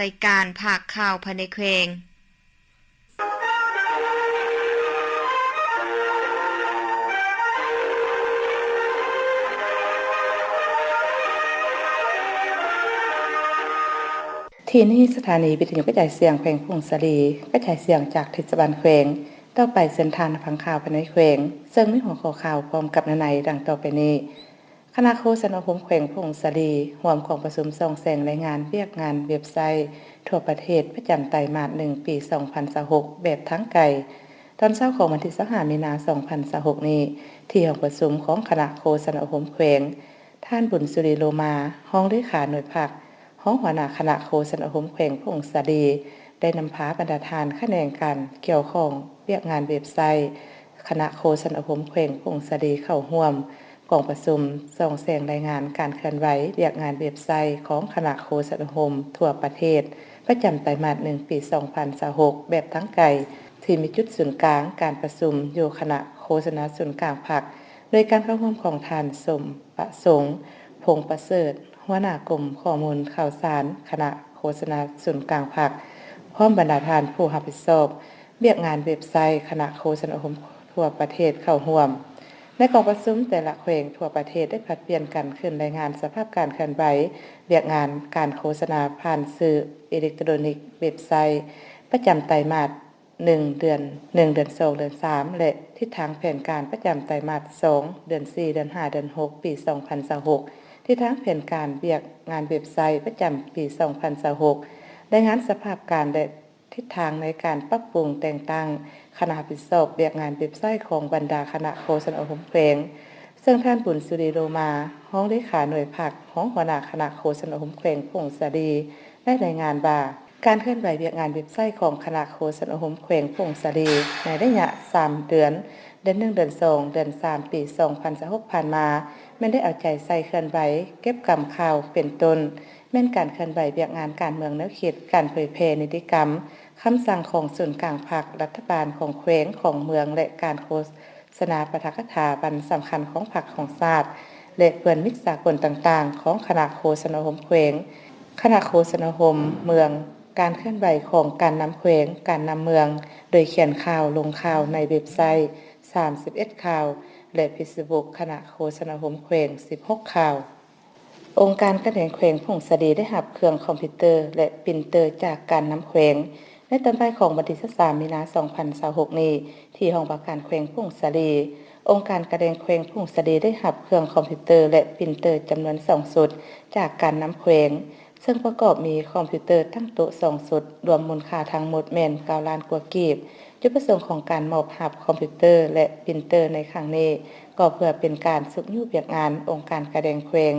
ລາຍການພາກຂ່າວພາຍໃນແຂວງ. ທີ່ນີ້ສະຖານີວິທະຍຸກະຈາຍສຽງແຂວງຜົ້ງສາລີ ກະຈາຍສຽງຈາກເທດສະບານແຂວງ. ຕໍ່ໄປເຊີນທ່ານຮັບຟັງຂ່າວພາຍໃນແຂວງ ເຊິ່ງມີຫົວຂໍ້ຂ່າວພ້ອມກັບເນື້ອໃນດັ່ງຕໍ່ໄປນີ້. ຄະນະໂຄສະນາອົບຮົມແຂວງຜົ້ງສາລີ ຮ່ວມກອງປະຊຸມສ່ອງແສງລາຍງານວຽກງານເວັບໄຊທົ່ວປະເທດປະຈຳໄຕມາດໜຶ່ງ ປີສອງພັນຊາວຫົກ ແບບທາງໄກ. ຕອນເຊົ້າຂອງວັນທີຊາວຫ້າ ມີນາ ສອງພັນຊາວຫົກນີ້ ທີ່ຫ້ອງປະຊຸມຂອງຄະນະໂຄສະນາອົບຮົມແຂວງ, ທ່ານ ບຸນສຸລີ ໂລມາ ຮອງເລຂາໜ່ວຍພັກ, ຮອງຫົວໜ້າຄະນະໂຄສະນາອົບຮົມແຂວງຜົ້ງສາລີ ໄດ້ນຳພາບັນດາທ່ານຂະແໜງການກ່ຽວຂ້ອງວຽກງານເວັບໄຊ ຄະນະໂຄສະນາອົບຮົມແຂວງຜົ້ງສາລີເຂົ້າຮ່ວມກອງປະຊຸມສ່ອງແສງລາຍງານການເຄື່ອນໄຫວວຽກງານເວັບໄຊຂອງຄະນະໂຄສະນາອົບຮົມທົ່ວປະເທດ ປະຈຳໄຕມາດໜຶ່ງ ປີສອງພັນຊາວຫົກ ແບບທາງໄກ ທີ່ມີຈຸດສູນກາງການປະຊຸມຢູ່ຄະນະໂຄສະນາສູນກາງພັກ ໂດຍການເຂົ້າຮ່ວມຂອງທ່ານ ສົມປະສົງ ພົງປະເສີດ ຫົວໜ້າກົມຂໍ້ມູນຂ່າວສານຄະນະໂຄສະນາສູນກາງພັກ ພ້ອມບັນດາທ່ານຜູ້ຮັບຜິດຊອບວຽກງານເວັບໄຊຄະນະໂຄສະນາອົບຮົມທົ່ວປະເທດເຂົ້າຮ່ວມ. ໃນກອງປະຊຸມ, ແຕ່ລະແຂວງທົ່ວປະເທດໄດ້ຜັດປ່ຽນກັນຂຶ້ນລາຍງານສະພາບການເຄື່ອນໄຫວວຽກງານການໂຄສະນາຜ່ານສື່ອີເລັກໂຕຣນິກເວັບໄຊ ປະຈຳໄຕມາດ ໜຶ່ງ ເດືອນ ໜຶ່ງ ເດືອນສອງ ເດືອນສາມ ແລະ ທິດທາງແຜນການປະຈຳໄຕມາດສອງ ເດືອນສີ່ ເດືອນຫ້າ ເດືອນຫົກ ປີສອງພັນຊາວຫົກ, ທິດທາງແຜນການວຽກງານເວັບໄຊປະຈຳປີສອງພັນຊາວຫົກ, ລາຍງານສະພາບການ ແລະ ທິດທາງໃນການປັບປຸງແຕ່ງຕັ້ງຄະນະຮັບຜິດຊອບວຽກງານເວັບໄຊຂອງບັນດາຄະນະໂຄສະນາອົບຮົມແຂວງ, ເຊິ່ງທ່ານ ບຸນສຸລີ ໂລມາ ຮອງເລຂາໜ່ວຍພັກ, ຮອງຫົວໜ້າຄະນະໂຄສະນາອົບຮົມແຂວງຜົ້ງສາລີ ໄດ້ລາຍງານວ່າ ການເຄື່ອນໄຫວວຽກງານເວັບໄຊຂອງຄະນະໂຄສະນາອົບຮົມແຂວງຜົ້ງສາລີ ໃນໄລຍະສາມເດືອນ, ເດືອນໜຶ່ງ, ເດືອນສອງ, ເດືອນສາມ ປີສອງພັນຊາວຫົກ ຜ່ານມາ ແມ່ນໄດ້ເອົາໃຈໃສ່ເຄື່ອນໄຫວເກັບກຳຂ່າວ ເປັນຕົ້ນ ແມ່ນການເຄື່ອນໄຫວວຽກງານການເມືອງແນວຄິດ, ການເຜີຍແຜ່ນິຕິກຳ, ຄຳສັ່ງຂອງສູນກາງພັກ, ລັດຖະບານ, ຂອງແຂວງ, ຂອງເມືອງ ແລະ ການໂຄ ສະນາປາຖະກະຖາວັນສຳຄັນຂອງພັກຂອງຊາດ ແລະ ເພື່ອນມິດສາກົນຕ່າງໆ ຂອງຄະນະໂຄສະນາອົບຮົມແຂວງ, ຄະນະໂຄສະນາອົບຮົມເມືອງ, ການເຄື່ອນໄຫວຂອງການນຳແຂວງ, ການນຳເມືອງ, ໂດຍຂຽນຂ່າວ, ລົງຂ່າວໃນເວັບໄຊສາມສິບເອັດຂ່າວ ແລະ ເຟສບຸກຄະນະໂຄສະນາອົບຮົມແຂວງສິບຫົກຂ່າວ. ອົງການການແຂວງຜົ້ງສາລີໄດ້ຮັບເຄື່ອງຄອມພິວເຕີ ແລະ ປຣິນເຕີຈາກການນຳແຂວງ ໃນຕອນບ່າຍຂອງວັນທີຊາວສາມ ມີນາ ສອງພັນຊາວຫົກນີ້ ທີ່ຫ້ອງວ່າການແຂວງຜົ້ງສາລີ. ອົງການການແຂວງຜົ້ງສາລີໄດ້ຮັບເຄື່ອງຄອມພິວເຕີ ແລະ ປຣິນເຕີຈຳນວນສອງຊຸດຈາກການນຳແຂວງ, ເຊິ່ງປະກອບມີຄອມພິວເຕີຕັ້ງໂຕະສອງຊຸດ, ລວມມູນຄ່າທັງໝົດແມ່ນເກົ້າລ້ານກວ່າກີບ. ຈຸດປະສົງຂອງການມອບຮັບຄອມພິວເຕີ ແລະ ປຣິນເຕີໃນຄັ້ງນີ້ ກໍເພື່ອເປັນການຊຸກຍູ້ວຽກງານອົງການການແຂວງ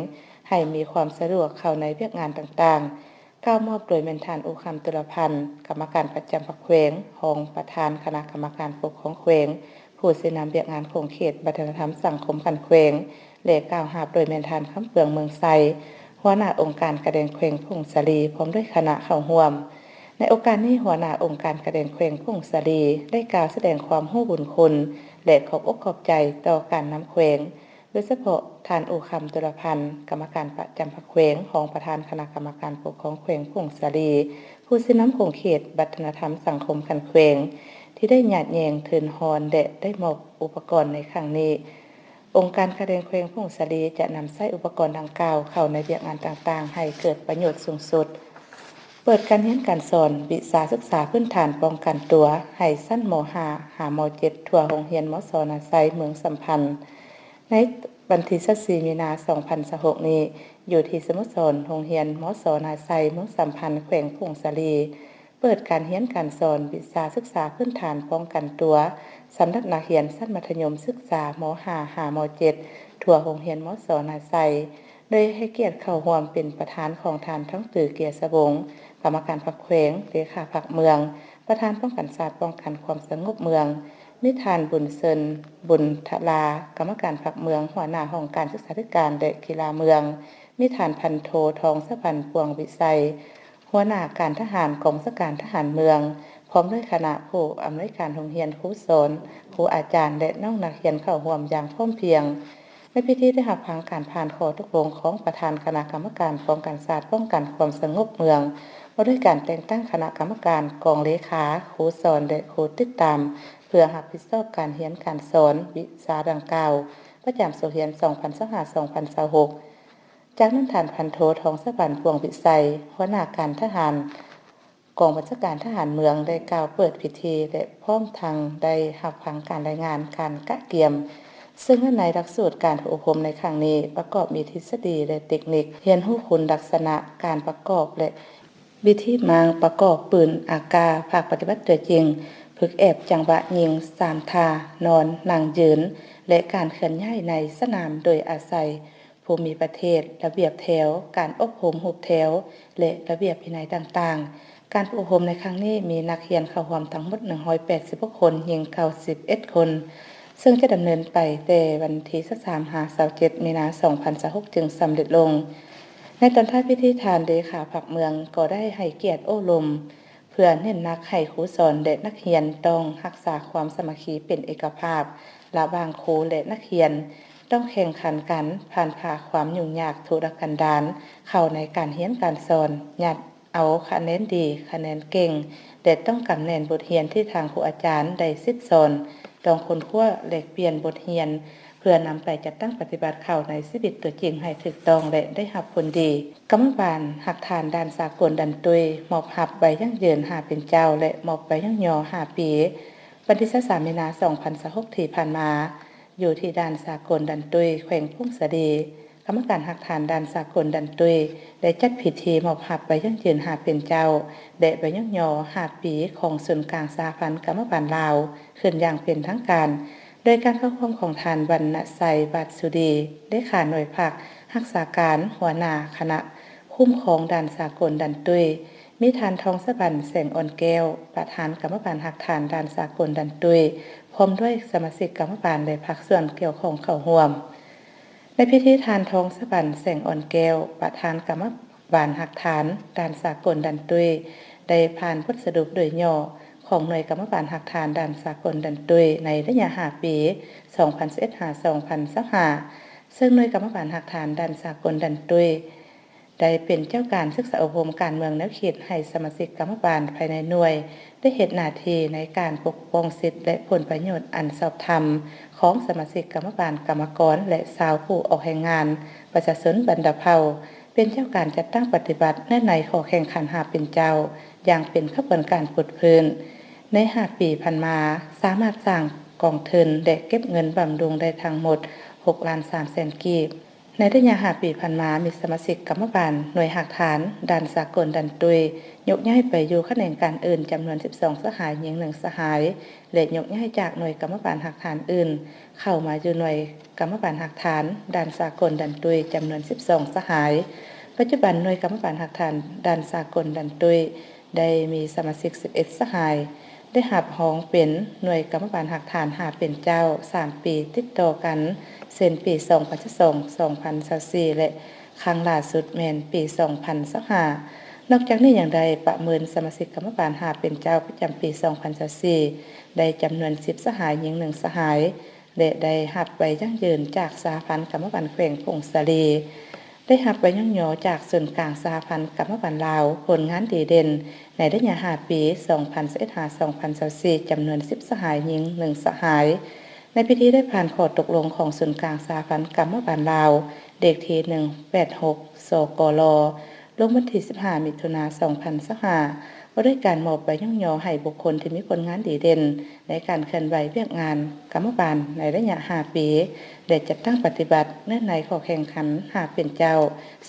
ໃຫ້ມີຄວາມສະດວກເຂົ້າໃນວຽກງານຕ່າງໆ. ກ່າວມອບໂດຍແມ່ນທ່ານ ອູຄຳ ຕຸລະພັນ ກຳມະການປະຈຳພັກແຂວງ, ຮອງປະທານຄະນະກຳມະການປົກຄອງແຂວງ, ຜູ້ຊີ້ນຳວຽກງານຂົງເຂດວັດທະນະທຳສັງຄົມຂັ້ນແຂວງ ແລະ ກ່າວຮັບໂດຍແມ່ນທ່ານ ຄຳເປືອງ ເມືອງໄຊ ຫົວໜ້າອົງການການແຂວງຜົ້ງສາລີ ພ້ອມດ້ວຍຄະນະເຂົ້າຮ່ວມ. ໃນໂອກາດນີ້, ຫົວໜ້າອົງການການແຂວງຜົ້ງສາລີ ໄດ້ກ່າວສະແດງຄວາມຮູ້ບຸນຄຸນ ແລະ ຂອບອົກຂອບໃຈຕໍ່ການນຳແຂວງ, ໂດຍສະເພາະທ່ານ ອູຄຳ ຕຸລະພັນ ກຳມະການປະຈຳພັກແຂວງ, ຮອງປະທານຄະນະກຳມະການປົກຄອງແຂວງຜົ້ງສາລີ, ຜູ້ຊີ້ນຳຂົງເຂດວັດທະນະທຳສັງຄົມຂັ້ນແຂວງ ທີ່ໄດ້ຍາດແຍ່ງທຶນຮອນ ແລະ ໄດ້ມອບອຸປະກອນໃນຄັ້ງນີ້. ອົງການການແຂວງຜົ້ງສາລີຈະນຳໃຊ້ອຸປະກອນດັ່ງກ່າວເຂົ້າໃນວຽກງານຕ່າງໆ ໃຫ້ເກີດປະໂຫຍດສູງສຸດ. ເປີດການຮຽນການສອນວິຊາສຶກສາພື້ນຖານປ້ອງກັນຕົວ ໃຫ້ຊັ້ນ ມໍຫ້າ ຫາ ມໍເຈັດ ທົ່ວໂຮງຮຽນ ມສ ນາໄຊ ເມືອງສຳພັນ. ໃນວັນທີຊາວສີ່ ມີນາ ສອງພັນຊາວຫົກນີ້ ຢູ່ທີ່ສະໂມສອນໂຮງຮຽນ ມສ ນາໄຊ ເມືອງສຳພັນ ແຂວງຜົ້ງສາລີ ເປີດການຮຽນການສອນວິຊາສຶກສາພື້ນຖານປ້ອງກັນຕົວ ສຳລັບນັກຮຽນຊັ້ນມັດທະຍົມສຶກສາ ມໍຫ້າ ຫາ ມໍເຈັດ ທົ່ວໂຮງຮຽນ ມສ ນາໄຊ ໂດຍໃຫ້ກຽດເຂົ້າຮ່ວມເປັນປະທານຂອງທ່ານ ທອງຕື້ ເກຍສະວົງ ກຳມະການພັກແຂວງ, ເລຂາພັກເມືອງ, ປະທານປ້ອງກັນຊາດ ປ້ອງກັນຄວາມສະຫງົບເມືອງ, ມີທ່ານ ບຸນເຊີນ ບຸນທະລາ ກຳມະການພັກເມືອງ, ຫົວໜ້າຫ້ອງການສຶກສາທິການ ແລະ ກິລາເມືອງ, ມີທ່ານ ພັນໂທ ທອງສະຫວັນ ປວງວິໄຊ ຫົວໜ້າການທະຫານກອງບັນຊາການທະຫານເມືອງ ພ້ອມດ້ວຍຄະນະຜູ້ອຳນວຍການໂຮງຮຽນ, ຄູສອນ, ຄູອາຈານ ແລະ ນ້ອງນັກຮຽນເຂົ້າຮ່ວມຢ່າງພ້ອມພຽງ. ໃນພິທີໄດ້ຮັບຟັງການຜ່ານຂໍ້ຕົກລົງຂອງປະທານຄະນະກຳມະການປ້ອງກັນຊາດ ປ້ອງກັນຄວາມສະຫງົບເມືອງ ວ່າດ້ວຍການແຕ່ງຕັ້ງຄະນະກຳມະການ, ກອງເລຂາ, ຄູສອນ ແລະ ຄູຕິດຕາມ ເພື່ອຮັບຜິດຊອບການຮຽນການສອນວິຊາດັ່ງກ່າວ ປະຈຳໂຕຮຽນສອງພັນຊາວຫ້າ ສອງພັນຊາວຫົກ. ຈາກນັ້ນ ທ່ານພັນໂທ ທອງສະຫວັນ ພວງວິໄສ ຫົວໜ້າການທະຫານ ກອງບັນຊາການທະຫານເມືອງ ໄດ້ກ່າວເປີດພິທີ ແລະ ພ້ອມທັງໄດ້ຮັບຟັງການລາຍງານການກະກຽມ, ເຊິ່ງໃນຫຼັກສູດການຝຶກອົບຮົມໃນຄັ້ງນີ້ ປະກອບມີທິດສະດີ ແລະ ເຕັກນິກ, ຮຽນຮູ້ຄຸນລັກສະນະການປະກອບ ແລະ ວິທີມ້າງປະກອບປືນອາກາ, ພາກປະຕິບັດຕົວຈິງ, ຝຶກແອບຈັງຫວະຍິງສາມທ່າ, ນອນ, ນັ່ງ, ຢືນ ແລະ ການເຄື່ອນຍ້າຍໃນສະໜາມໂດຍອາໄສ ພູມີປະເທດ, ລະບຽບແຖວ, ການອົບຮົມຮູບແຖວ ແລະ ລະບຽບວິໄນຕ່າງໆ. ການຝຶກອົບຮົມໃນຄັ້ງນີ້ມີນັກຮຽນເຂົ້າຮ່ວມທັງໝົດໜຶ່ງຮ້ອຍແປດສິບຫົກຄົນ, ຍິງເກົ້າສິບເອັດຄົນ, ເຊິ່ງຈະດຳເນີນໄປແຕ່ວັນທີຊາວສາມ ຫາ ຊາວເຈັດ ມີນາ ສອງພັນຊາວຫົກ ຈຶ່ງສຳເລັດລົງ. ໃນຕອນທ້າຍພິທີ ທ່ານເລຂາພັກເມືອງກໍໄດ້ໃຫ້ກຽດໂອ້ລົມ ເພື່ອເນັ້ນໜັກໃຫ້ຄູສອນ ແລະ ນັກຮຽນຕ້ອງຮັກສາຄວາມສາມັກຄີເປັນເອກະພາບລະຫວ່າງຄູ ແລະ ນັກຮຽນ, ຕ້ອງແຂ່ງຂັນກັນ, ຜ່ານຜ່າຄວາມຫຍຸ້ງຍາກທຸລະກັນດານເຂົ້າໃນການຮຽນການສອນ, ຍັດເອົາຄະແນນດີ, ຄະແນນເກັ່ງ ແລະ ຕ້ອງກຳແໜ້ນບົດຮຽນທີ່ທາງຄູອາຈານໄດ້ສິດສອນ, ຕ້ອງຄົ້ນຄວ້າແລກປ່ຽນບົດຮຽນ ເພື່ອນຳໄປຈັດຕັ້ງປະຕິບັດເຂົ້າໃນຊີວິດຕົວຈິງໃຫ້ຖືກຕ້ອງ ແລະ ໄດ້ຮັບຜົນດີ. ກຳມະບານຮາກຖານດ່ານສາກົນດ່ານຕຸ້ຍ ມອບຮັບໃບຢັ້ງຢືນຫ້າເປັນເຈົ້າ ແລະ ມອບໃບຍ້ອງຍໍຫ້າປີ ວັນທີຊາວສາມ ມີນາ ສອງພັນຊາວຫົກ ທີ່ຜ່ານມາ ຢູ່ທີ່ດ່ານສາກົນດ່ານຕຸ້ຍ ແຂວງຜົ້ງສາລີ. ກຳມະການຮາກຖານດ່ານສາກົນດ່ານຕຸ້ຍ ໄດ້ຈັດພິທີມອບຮັບໃບຢັ້ງຢືນຫ້າເປັນເຈົ້າ ແລະ ໃບຍ້ອງຍໍຫ້າປີ ຂອງສູນກາງສະຫະພັນກຳມະບານລາວ ຂຶ້ນຢ່າງເປັນທາງການ ໂດຍການເຂົ້າຮ່ວມຂອງທ່ານ ວັນນະໄຊ ບາດສຸດີ ເລຂາໜ່ວຍພັກຮັກສາການ ຫົວໜ້າຄະນະຄຸ້ມຄອງດ່ານສາກົນດ່ານຕຸ້ຍ, ມີທ່ານ ທອງສະຫວັນ ແສງອ່ອນແກ້ວ ປະທານກຳມະບານຮາກຖານດ່ານສາກົນດ່ານຕຸ້ຍ ພ້ອມດ້ວຍສະມາຊິກກຳມະບານ ແລະ ພາກສ່ວນກ່ຽວຂ້ອງເຂົ້າຮ່ວມ. ໃນພິທີ ທ່ານ ທອງສະຫວັນ ແສງອ່ອນແກ້ວ ປະທານກຳມະບານຮາກຖານດ່ານສາກົນດ່ານຕຸ້ຍ ໄດ້ຜ່ານບົດສະຫຼຸບໂດຍຫຍໍ້ຂອງໜ່ວຍກຳມະບານຮາກຖານດ່ານສາກົນດ່ານຕຸ້ຍ ໃນໄລຍະຫ້າປີ ສອງພັນຊາວເອັດ ຫາ ສອງພັນຊາວຫ້າ ເຊິ່ງໜ່ວຍກຳມະບານຮາກຖານດ່ານສາກົນດ່ານຕຸ້ຍ ໄດ້ເປັນເຈົ້າການສຶກສາອົບຮົມການເມືອງແນວຄິດໃຫ້ສະມາຊິກກຳມະບານພາຍໃນໜ່ວຍ ໄດ້ເຮັດໜ້າທີ່ໃນການປົກປ້ອງສິດ ແລະ ຜົນປະໂຫຍດອັນຊອບທຳຂອງສະມາຊິກກຳມະບານ, ກຳມະກອນ ແລະ ຊາວຜູ້ອອກແຮງງານ, ປະຊາຊົນບັນດາເຜົ່າ ເປັນເຈົ້າການຈັດຕັ້ງປະຕິບັດເນື້ອໃນຂໍ້ແຂ່ງຂັນຫ້າເປັນເຈົ້າ ຢ່າງເປັນຂະບວນການຟົດຟື້ນ. ໃນຫ້າປີຜ່ານມາ, ສາມາດສ້າງກອງທຶນ ແລະ ເກັບເງິນບຳລຸງໄດ້ທັງໝົດ ຫົກລ້ານສາມແສນກີບ. ໃນໄລຍະຫ້າປີຜ່ານມາ, ມີສະມາຊິກກຳມະບານໜ່ວຍຮາກຖານດ່ານສາກົນດ່ານຕຸ້ຍ ຍົກຍ້າຍໄປຢູ່ຂະແໜງການອື່ນຈຳນວນສິບສອງສະຫາຍ, ຍິງໜຶ່ງສະຫາຍ ແລະ ຍົກຍ້າຍຈາກໜ່ວຍກຳມະບານຮາກຖານອື່ນ ເຂົ້າມາຢູ່ໜ່ວຍກຳມະບານຮາກຖານດ່ານສາກົນດ່ານຕຸ້ຍ ຈຳນວນສິບສອງສະຫາຍ. ປັດຈຸບັນ, ໜ່ວຍກຳມະບານຮາກຖານດ່ານສາກົນດ່ານຕຸ້ຍ ໄດ້ມີສະມາຊິກສິບເອັດສະຫາຍ ໄດ້ຮັບຮອງເປັນໜ່ວຍກຳມະບານຮາກຖານຫ້າເປັນເຈົ້າສາມປີຕິດຕໍ່ກັນ ເຊັ່ນ ປີສອງພັນຊາວສອງ ສອງພັນຊາວສີ່ ແລະ ຄັ້ງລ່າສຸດແມ່ນປີສອງພັນຊາວຫ້າ. ນອກຈາກນີ້ຍັງໄດ້ປະເມີນສະມາຊິກກຳມະບານຫ້າເປັນເຈົ້າປະຈຳປີສອງພັນຊາວສີ່ ໄດ້ຈຳນວນສິບສະຫາຍ, ຍິງໜຶ່ງສະຫາຍ ແລະ ໄດ້ຮັບໃບຢັ້ງຢືນຈາກສະຫະພັນກຳມະບານແຂວງຜົ້ງສາລີ, ໄດ້ຮັບໃບຍ້ອງຍໍຈາກສູນກາງສະຫະພັນກຳມະບານລາວ ຜົນງານດີເດັ່ນໃນໄລຍະຫ້າປີ ສອງພັນຊາວເອັດ ຫາ ສອງພັນຊາວສີ່ ຈຳນວນສິບສະຫາຍ, ຍິງໜຶ່ງສະຫາຍ. ໃນພິທີໄດ້ຜ່ານຂໍ້ຕົກລົງຂອງສູນກາງສະຫະພັນກຳມະບານລາວ ເລກທີໜຶ່ງແປດຫົກ ສກລ ລົງວັນທີສິບຫ້າ ມິຖຸນາ ສອງພັນຊາວຫ້າ ວ່າດ້ວຍການມອບໃບຍ້ອງຍໍໃຫ້ບຸກຄົນທີ່ມີຜົນງານດີເດັ່ນໃນການເຄື່ອນໄຫວວຽກງານກຳມະບານໃນໄລຍະຫ້າປີ ແລະ ຈັດຕັ້ງປະຕິບັດເນື້ອໃນຂໍ້ແຂ່ງຂັນຫ້າເປັນເຈົ້າ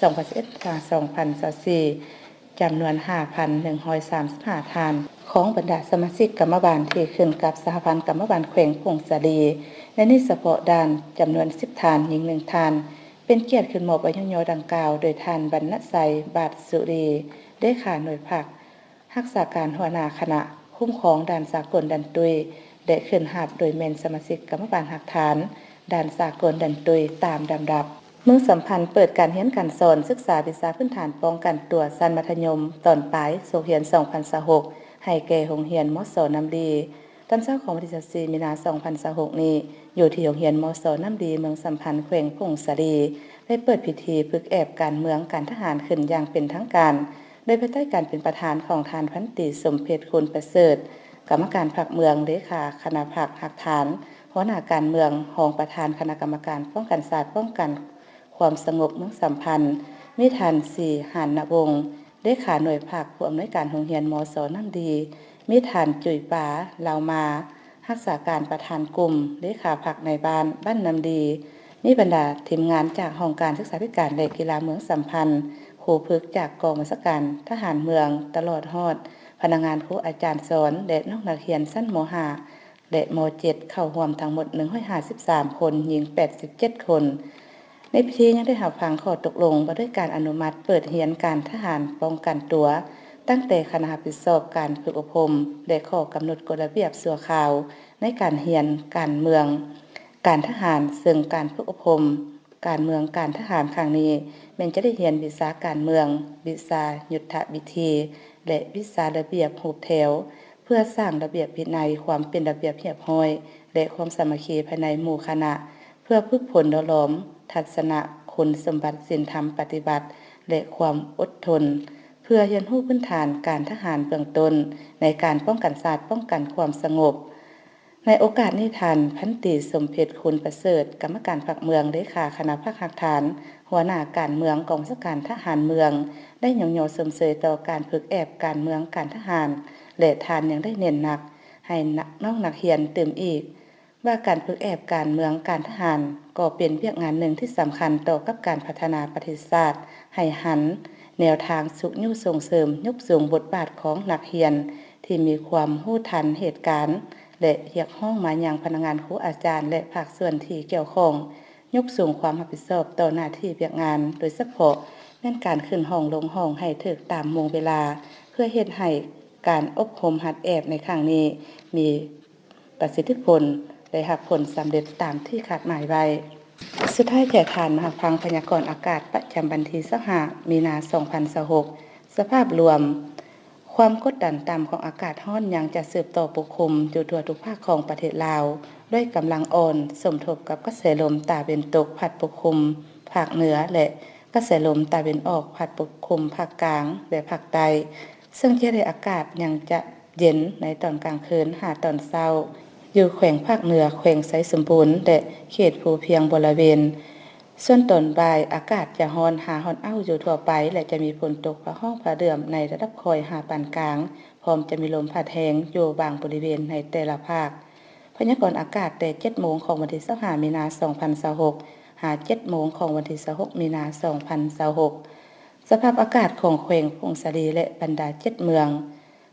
ສອງພັນຊາວເອັດ ຫາ ສອງພັນຊາວສີ່ ຈຳນວນຫ້າພັນໜຶ່ງຮ້ອຍສາມສິບຫ້າທ່ານ ຂອງບັນດາສະມາຊິກກຳມະບານທີ່ຂຶ້ນກັບສະຫະພັນກຳມະບານແຂວງຜົ້ງສາລີ ໃນນີ້ສະເພາະດ່ານຈຳນວນສິບທ່ານ, ຍິງໜຶ່ງທ່ານ. ເປັນກຽດຂຶ້ນມອບໃບຍ້ອງຍໍດັ່ງກ່າວໂດຍທ່ານ ວັນນະໄຊ ບາດສຸລີ ເລຂາໜ່ວຍພັກຮັກສາການຫົວໜ້າຄະນະຄຸ້ມຄອງດ່ານສາກົນດ່ານຕຸ້ຍ ແລະ ຂຶ້ນຮັບໂດຍແມ່ນສະມາຊິກກຳມະບານຮາກຖານດ່ານສາກົນດ່ານຕຸ້ຍຕາມລຳດັບ. ເມືອງສຳພັນເປີດການຮຽນການສອນສຶກສາວິຊາພື້ນຖານປ້ອງກັນຕົວຊັ້ນມັດທະຍົມຕອນປາຍ ສົກຮຽນສອງພັນຊາວຫົກ ໃຫ້ແກ່ໂຮງຮຽນ ມສ ນ້ຳລີ. ຕອນເຊົ້າຂອງວັນທີຊາວສີ່ ມີນາ ສອງພັນຊາວຫົກນີ້, ຢູ່ທີ່ໂຮງຮຽນ ມສ ນ້ຳດີ ເມືອງສຳພັນ ແຂວງຜົ້ງສາລີ ໄດ້ເປີດພິທີຝຶກແອບການເມືອງການທະຫານຂຶ້ນຢ່າງເປັນທາງການ, ໂດຍພາຍໃຕ້ການເປັນປະທານຂອງທ່ານ ພັນຕີ ສົມເພັດ ຄູນປະເສີດ ກຳມະການພັກເມືອງ, ເລຂາຄະນະພັກຮາກຖານ, ຫົວໜ້າການເມືອງ, ຮອງປະທານຄະນະກຳມະການປ້ອງກັນຊາດ ປ້ອງກັນຄວາມສະຫງົບເມືອງສຳພັນ, ມີທ່ານ ສີ ຫານນະວົງ ເລຂາໜ່ວຍພັກ, ຜູ້ອຳນວຍການໂຮງຮຽນ ມສ ນ້ຳດີ, ມີທ່ານ ຈຸຍປາ ລາວມາ ຮັກສາການປະທານກຸ່ມ, ເລຂາພັກນາຍບ້ານບ້ານນ້ຳດີ, ມີບັນດາທີມງານຈາກຫ້ອງການສຶກສາທິການ ແລະ ກິລາເມືອງສຳພັນ, ຄູຝຶກຈາກກອງບັນຊາການທະຫານເມືອງ, ຕະຫຼອດຮອດພະນັກງານ, ຄູອາຈານສອນ ແລະ ນ້ອງນັກຮຽນຊັ້ນ ມ.ຫ້າ ແລະ ມ.ເຈັດ ເຂົ້າຮ່ວມທັງໝົດ ໜຶ່ງຮ້ອຍຫ້າສິບສາມຄົນ, ຍິງ ແປດສິບເຈັດຄົນ. ໃນພິທີຍັງໄດ້ຮັບຟັງຂໍ້ຕົກລົງວ່າດ້ວຍການອະນຸມັດເປີດຮຽນການທະຫານປ້ອງກັນຕົວ, ຕັ້ງແຕ່ຄະນະຮັບຜິດຊອບການຝຶກອົບຮົມ ແລະ ຂໍ້ກຳນົດກົດລະບຽບຊົ່ວຄາວໃນການຮຽນການເມືອງ, ການທະຫານ, ເຊິ່ງການຝຶກອົບຮົມການເມືອງການທະຫານຄັ້ງນີ້ ແມ່ນຈະໄດ້ຮຽນວິຊາການເມືອງ, ວິຊາຍຸດທະວິທີ ແລະ ວິຊາລະບຽບຮູບແຖວ, ເພື່ອສ້າງລະບຽບວິໄນ, ຄວາມເປັນລະບຽບຮຽບຮ້ອຍ ແລະ ຄວາມສາມັກຄີພາຍໃນໝູ່ຄະນະ, ເພື່ອຝຶກຝົນຫຼໍ່ຫຼອມທັດສະນະຄຸນສົມບັດສິນທຳປະຕິບັດ ແລະ ຄວາມອົດທົນ, ເພື່ອຮຽນຮູ້ພື້ນຖານການທະຫານເບື້ອງຕົ້ນໃນການປ້ອງກັນຊາດ, ປ້ອງກັນຄວາມສະຫງົບ. ໃນໂອກາດນີ້, ທ່ານ ພັນຕີ ສົມເພັດ ຄູນປະເສີດ ກຳມະການພັກເມືອງ, ເລຂາຄະນະພັກຮາກຖານ, ຫົວໜ້າການເມືອງກອງບັນຊາການທະຫານເມືອງ ໄດ້ຍ້ອງຍໍຊົມເຊີຍຕໍ່ການຝຶກແອບການເມືອງການທະຫານ ແລະ ທ່ານຍັງໄດ້ເນັ້ນໜັກໃຫ້ນະ ນ້ອງນັກຮຽນຕື່ມອີກ ວ່າການຝຶກແອບການເມືອງການທະຫານກໍເປັນວຽກງານໜຶ່ງທີ່ສຳຄັນຕໍ່ກັບການພັດທະນາປະເທດຊາດ, ໃຫ້ຫັນແນວທາງຊຸກຍູ້ສົ່ງເສີມ, ຍົກສູງບົດບາດຂອງນັກຮຽນທີ່ມີຄວາມຮູ້ທັນເຫດການ ແລະ ຮຽກຮ້ອງມາຍັງພະນັກງານ, ຄູອາຈານ ແລະ ພາກສ່ວນທີ່ກ່ຽວຂ້ອງ, ຍົກສູງຄວາມຮັບຜິດຊອບຕໍ່ໜ້າທີ່ວຽກງານ, ໂດຍສະເພາະແມ່ນການຂຶ້ນຫ້ອງລົງຫ້ອງໃຫ້ຖືກຕາມໂມງເວລາ, ເພື່ອເຮັດໃຫ້ການອົບຮົມຫັດແອບໃນຄັ້ງນີ້ມີ ປະສິດທິຜົນ ໄດ້ຮັບຜົນສຳເລັດຕາມທີ່ຄາດໝາຍໄວ້. ສຸດທ້າຍແຂກທ່ານມາຮັບຟັງພະຍາກອນອາກາດປະຈຳວັນທີຊາວຫ້າ ມີນາ ສອງພັນຊາວຫົກ. ສະພາບລວມ, ຄວາມກົດດັນຕ່ຳຂອງອາກາດຮ້ອນຍັງຈະສືບຕໍ່ປົກຄຸມຢູ່ທົ່ວທຸກພາກຂອງປະເທດລາວ ດ້ວຍກຳລັງອ່ອນ, ສົມທົບກັບກະແສລົມຕາເວັນຕົກພັດປົກຄຸມພາກເໜືອ ແລະ ກະແສລົມຕາເວັນອອກພັດປົກຄຸມພາກກາງ ແລະ ພາກໃຕ້, ເຊິ່ງຈະເຮັດໃຫ້ອາກາດຍັງຈະ ເຢັນໃນຕອນກາງຄືນຫາຕອນເຊົ້າ ຢູ່ແຂວງພາກເໜືອ, ແຂວງໄຊສົມບູນ ແລະ ເຂດພູພຽງບໍລະເວນ. ສ່ວນຕອນບ່າຍ, ອາກາດຈະຮ້ອນຫາຮ້ອນອ້າວຢູ່ທົ່ວໄປ ແລະ ຈະມີຝົນຕົກຟ້າຮ້ອງຟ້າເດືອມໃນລະດັບຄ່ອຍຫາປານກາງ, ພ້ອມຈະມີລົມພັດແຮງຢູ່ບາງບໍລິເວນໃນແຕ່ລະພາກ. ພະຍາກອນອາກາດແຕ່ເຈັດໂມງຂອງວັນທີຊາວຫ້າ ມີນາ ສອງພັນຊາວຫົກ ຫາເຈັດໂມງຂອງວັນທີຊາວຫົກ ມີນາ ສອງພັນຊາວຫົກ. ສະພາບອາກາດຂອງແຂວງຜົ້ງສາລີ ແລະ ບັນດາເຈັດເມືອງ.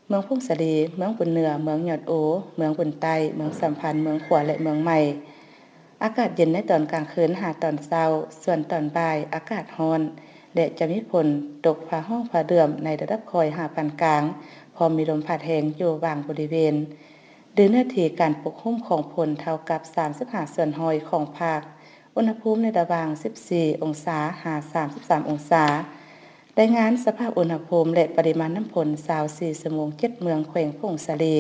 ເມືອງຜົ້ງສາລີ, ເມືອງບຸນເໜືອ, ເມືອງຍອດອູ, ເມືອງບຸນໃຕ້, ເມືອງສຳພັນ, ເມືອງຂວາ ແລະ ເມືອງໃໝ່. ອາກາດເຢັນໃນຕອນກາງຄືນຫາຕອນເຊົ້າ, ສ່ວນຕອນບ່າຍອາກາດຮ້ອນ ແລະ ຈະມີຝົນຕົກຟ້າຮ້ອງຟ້າເດືອມໃນລະດັບຄ່ອຍຫາປານກາງ, ພ້ອມມີລົມພັດແຮງຢູ່ບາງບໍລິເວນ, ຫຼືເນື້ອທີ່ການປົກຫຸ້ມຂອງຝົນເທົ່າກັບສາມສິບຫ້າສ່ວນຮ້ອຍຂອງພາກ. ອຸນຫະພູມໃນລະຫວ່າງສິບສີ່ອົງສາຫາສາມສິບສາມອົງສາ. ລາຍງານສະພາບອຸນຫະພູມ ແລະ ປະລິມານນ້ຳຝົນ ຊາວສີ່ຊົ່ວໂມງ ເຈັດເມືອງແຂວງຜົ້ງສາລີ.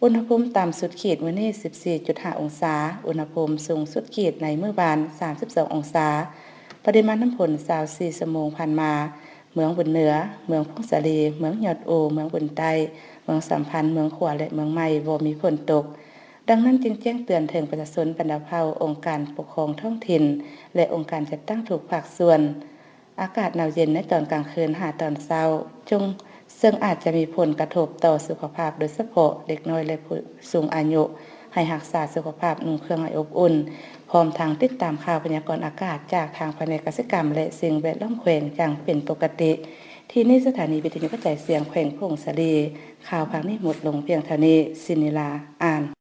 ອຸນຫະພູມຕ່ຳສຸດຂີດມື້ນີ້ ສິບສີ່ຈຸດຫ້າອົງສາ, ອຸນຫະພູມສູງສຸດຂີດໃນມື້ວານ ສາມສິບສອງອົງສາ. ປະລິມານນ້ຳຝົນ ຊາວສີ່ຊົ່ວໂມງຜ່ານມາ, ເມືອງບຸນເໜືອ, ເມືອງຜົ້ງສາລີ, ເມືອງຍອດອູ, ເມືອງບຸນໃຕ້, ເມືອງສຳພັນ, ເມືອງຂວາ ແລະ ເມືອງໃໝ່ ບໍ່ມີຝົນຕົກ. ດັ່ງນັ້ນຈຶ່ງແຈ້ງເຕືອນເຖິງປະຊາຊົນບັນດາເຜົ່າ, ອົງການປົກຄອງທ້ອງຖິ່ນ ແລະ ອົງການຈັດຕັ້ງທຸກພາກສ່ວນ. ອາກາດໜາວເຢັນໃນຕອນກາງຄືນຫາຕອນເຊົ້າ, ຈົ່ງ ເຊິ່ງອາດຈະມີຜົນກະທົບຕໍ່ສຸຂະພາບ, ໂດຍສະເພາະເດັກນ້ອຍ ແລະ ຜູ້ສູງອາຍຸ, ໃຫ້ຮັກສາສຸຂະພາບ, ນຸ່ງເຄື່ອງໃຫ້ອົບອຸ່ນ, ພ້ອມທັງຕິດຕາມຂ່າວພະຍາກອນອາກາດຈາກທາງພະແນກກະສິກຳ ແລະ ສິ່ງແວດລ້ອມແຂວງຢ່າງເປັນປົກກະຕິ. ທີ່ນີ້ສະຖານີວິທະຍຸກະຈາຍສຽງແຂວງຜົ້ງສາລີ. ຂ່າວພາກນີ້ໝົດລົງພຽງເທົ່ານີ້. ສິນນີລາ ອ່ານ.